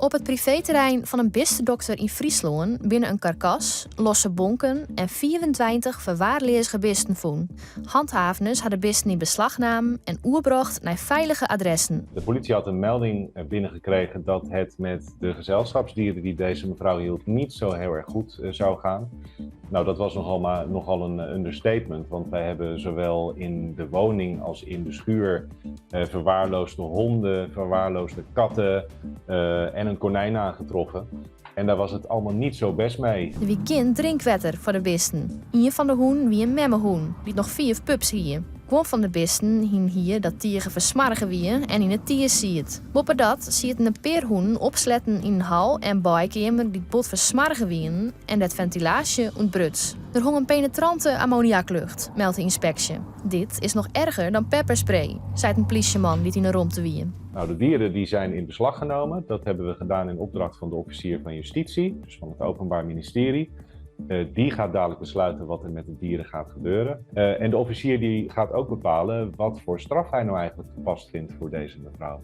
Op it priveeterrein fan in bistedokter yn Fryslân binne in karkas, losse bonken en 25 ferwaarleazge bisten fûn. Hanthaveners ha de bisten yn beslach naam en oerbrocht nei feilige adressen. De politie had een melding binnengekregen dat het met de gezelschapsdieren die deze mevrouw hield niet zo heel erg goed zou gaan. Nou, dat was nogal, maar, nogal een understatement, want wij hebben zowel in de woning als in de schuur verwaarloosde honden, verwaarloosde katten en een konijn aangetroffen. En daar was het allemaal niet zo best mee. Der wie gjin drinkwetter foar de bisten. Ien fan de hûnen wie in memmehûn, dy't noch fiif pups hie. Guon fan de bisten hiene hier dat tige fersmoarge wie en yn it tier siet. Boppedat sieten in pear hûnen opsletten yn in hal en baaikeamer dy't bot fersmoarge wiene en dêr't fentilaasje ûntbruts. Der hong in penetrante ammoniaklucht, meldt de ynspeksje. Dit is noch erger dan pepperspray, seit in plysjeman dy't yn 'e romte wie. Nou, de dieren die zijn in beslag genomen. Dat hebben we gedaan in opdracht van de officier van justitie, dus van het Openbaar Ministerie. Die gaat dadelijk besluiten wat er met de dieren gaat gebeuren. En de officier die gaat ook bepalen wat voor straf hij nou eigenlijk gepast vindt voor deze mevrouw.